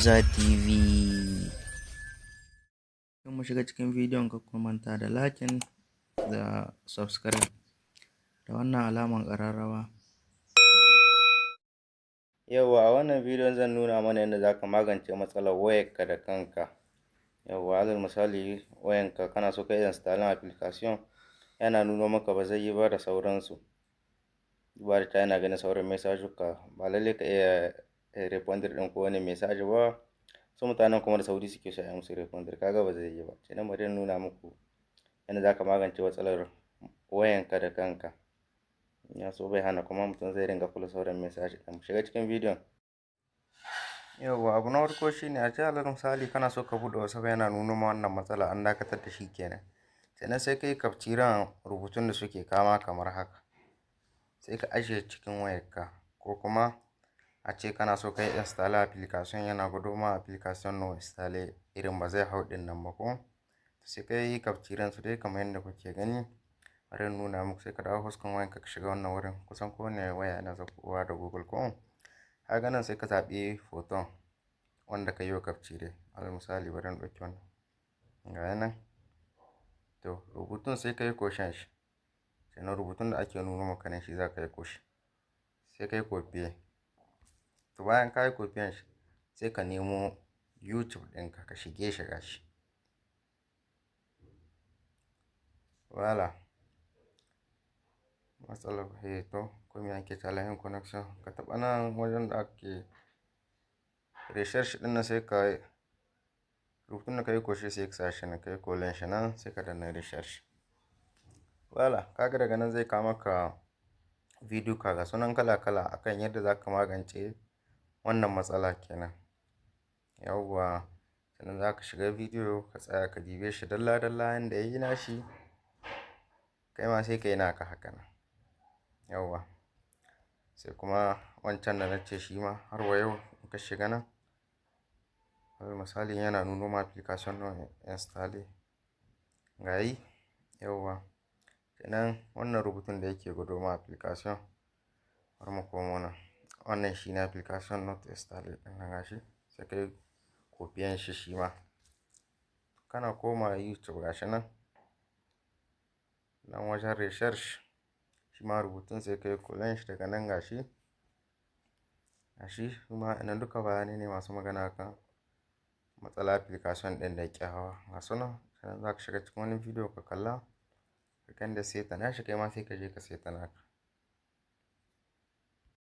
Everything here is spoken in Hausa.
Hausa TV. Kan mu shiga cikin bidiyon, kar ku manta da liking da subscribe da wannan alaman ƙararrawa. Yauwa, a wannan bidiyon zan nuna mana yadda za ka magance matsalar wayarka da kanka. Yauwa, alal misali, wayanka kana so ka yi installing application, yana nuno maka ba zai yi ba da sauransu. Duba da yana ganin sauran messajuka, ba lallai ka iya répondre ɗin kowane message ba. Wasu mutanen kuma da sauri suke so a yi musu répondre, kaga ba zai yi ba. Kenan bari in nuna muku yadda za ka magance matsalar wayanka da kanka. Ya so bai hana kuma mutum zai ringa kula sauran message ɗin. Shiga cikin bidiyon. Yauwa, abu na farko shine, a ce alal misali kana so ka buɗe WhatsApp, yana nuno ma wannan matsala, an dakatar da shi kenan. Sannan sai ka yi capturing rubutun da suke kama kamar haka. Sai ka ajiye cikin wayarka, ko kuma a ce kana so ka yi install application, yana gwado ma application not installed, irin ba zai hau ɗin nan ba ko. Sai ka yi capturing su dai kamar yadda kuke gani. Bari in nuna muku. Sai ka dawo fuskan wayanka, ka shiga wannan wurin. Kusan kowane waya yana zakkowa da Google ko. Kaga nan, sai ka zaɓi photon wanda ka yi wa capture. Alal misali, bari in ɗauki wannan. Ga ya nan. To, rubutun sai ka yi cocher shi. Sannan rubutun da ake nuno maka nan, shi za ka yi cocher. Sai ka yi copier. To, bayan ka yi copier shi, sai ka nemo YouTube ɗinka, ka shige shi, gashi. Voila. Matsalar to ko me ake cewa line connection. Ka taɓa nan wajen da ake recherche ɗin nan, sai ka rubutun da ka yi cocher, sai ka sa shi nan, ka yi coller shi nan, sai ka danna recherche. Voila, kaga daga nan zai kawo maka bidiyo ga sunan kala kala akan yadda za ka magance wannan matsala kenan. Yauwa, sannan za ka shiga bidiyo, ka tsaya ka dibe shi dalla dalla yanda ya yi nashi, kai ma sai ka yi naka haka nan. Yauwa, sai kuma wancan da na ce shi ma har wa yau, in ka shiga nan, alal misali yana nuno ma application not installed. Gayi, yauwa. Kenan wannan rubutun da yake gwado ma application, bari mu komo nan. Wannan shine application not installed ɗin nan, gashi. Sai ka yi copier shi shi ma. Kana koma YouTube, gashi nan. Nan wajen recherche, shi ma rubutun sai ka yi coller shi daga nan, gashi. Gashi kuma nan duka bayanai ne masu magana kan matsala application ɗin da yake hawa. Ga su nan, sannan za ka shiga cikin wani bidiyo ka kalla. Ka kan da saita nashi, kai ma sai ka je ka saita naka.